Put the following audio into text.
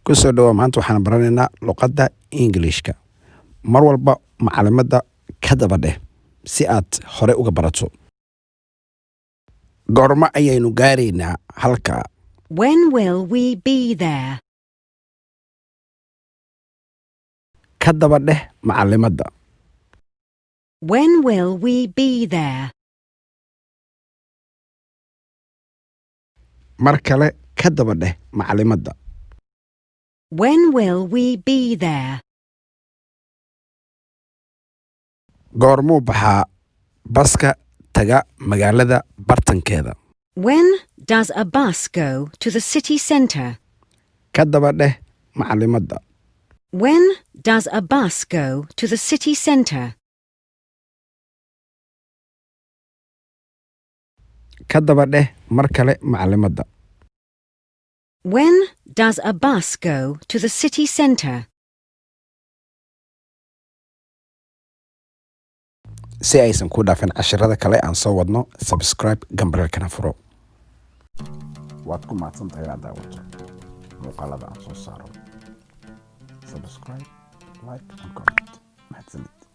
Kusoo dhawow. Maanta waxaan baranaynaa luqadda Ingiliishka. Mar walba macalimadda ka daba dheh si aad hore uga barato. Goormo ayaynu gaaraynaa halkaa? When will we be there? Ka daba dheh macalimadda. When will we be there? Mar kale ka daba dheh macalimadda. When will we be there? Goormuu baxaa baska taga magaalada bartankeeda? When does a bus go to the city centre? Ka daba dheh macalimadda. When does a bus go to the city centre? Ka daba dheh mar kale macalimadda. When does a bus go to the city centre? Si aysan ku dhaafin cashirada kale aan soo wadno, subscribe, gambaleelkana furo. Waad ku mahadsan tahay inaad daawato muuqaalada aan soo saaro. Subscribe, like and comment. Mahadsanid.